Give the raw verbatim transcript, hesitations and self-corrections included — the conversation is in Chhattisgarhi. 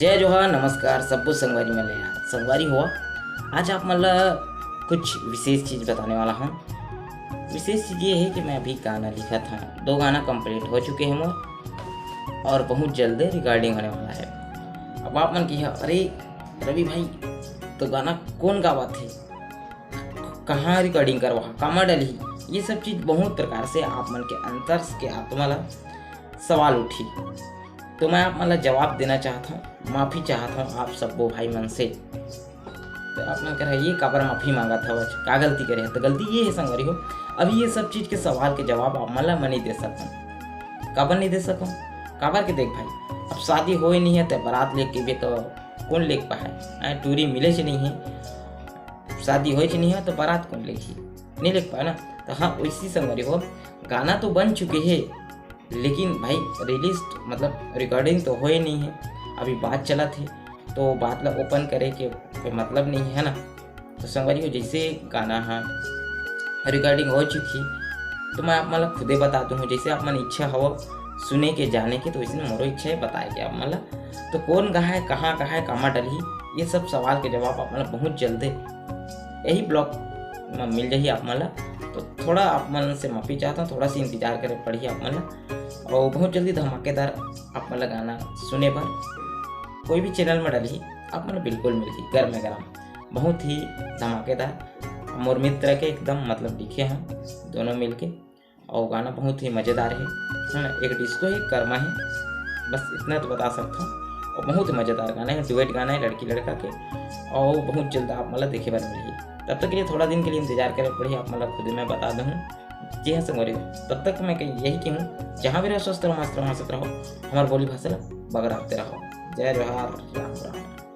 जय जोहार, नमस्कार सब्बो संगवारी मन ले। संगवारी हो, आज आप मन ला कुछ विशेष चीज बताने वाला हूँ। विशेष चीज ये है कि मैं अभी गाना लिखत हूँ, दो गाना कंप्लीट हो चुके हैं मोर और बहुत जल्द रिकॉर्डिंग होने वाला है। अब आप मन कहिहा, "अरे रवि भाई, तो गाना कौन गावत है, कहाँ रिकॉर्डिंग करवा, कामा डलही?" ये सब चीज बहुत प्रकार से आप मन के अंतर के आत्मा ला सवाल उठी। तो मैं आप मन ला जवाब देना चाहत हूँ, माफी चाहत हूँ आप सब्बो भाई मन से। तो आप मन करा, "ये काबर माफी मांगत हवच, का गलती करे?" तो गलती ये है संगवारी हो, अभी ये सब चीज के सवाल के जवाब आप मन ला मैं नहीं दे सकूँ। काबर नहीं दे सकूँ? काबर के देख भाई, अब शादी होए नहीं है तो बारात लेके भी तो कौन लेके पाए? आए, टूरी मिले से नहीं है, शादी होए से नहीं है तो बारात कौन लेके, नहीं लेके पाए ना। तो हाँ, वैसी संगवारी हो, गाना तो बन चुके है, लेकिन भाई रिलीज मतलब रिकॉर्डिंग तो होए नहीं है, अभी बात चलत है, तो बात ला ओपन करे के कोई मतलब नहीं है ना। तो संगवारी हो, जैसे गाना हा रिकॉर्डिंग हो चुकी, तो मैं आप मन ला खुदे बता दूँ, जैसे आप मन इच्छा हो सुने के, जाने के, तो वैसे मोरो इच्छा है बताए के आप मन ला। तो कौन गाए, कहाँ गाए, कामा डलही, ये सब सवाल के जवाब आप मन ला बहुत जल्दे यही ब्लॉग में मिल जाही आप मन ला। तो थोड़ा आप मन से माफी चाहता हूँ, थोड़ा सा इंतजार करे पड़ही आप मन ला, और बहुत जल्दी धमाकेदार आप मन ला गाना सुने बर। कोई भी चैनल में डलही, आप मन ला बिल्कुल मिलही गरम गरम, बहुत ही धमाकेदार। मोर मित्र के एकदम मतलब लिखे हैं दोनों मिलके, और गाना बहुत ही मज़ेदार है, है ना। एक डिस्को है, एक कर्मा है, बस इतना तो बता सकता हूँ। और बहुत ही मज़ेदार गाना है, डुएट गाना है लड़की लड़का के, और बहुत जल्द आप मन ला देखे बर मिलही। तब तक के लिए थोड़ा दिन के लिए इंतजार करे पड़ही, आप मन ला खुद मैं बता दूँ। जी हाँ संगवारी, तब तक मैं कहीं यही कहूँ, जहाँ भी रहो स्वस्थ रहो, मस्त रहो, हंसत रहो, हमार बोली भाषा ला बगराते रहो। जय जोहार, राम राम।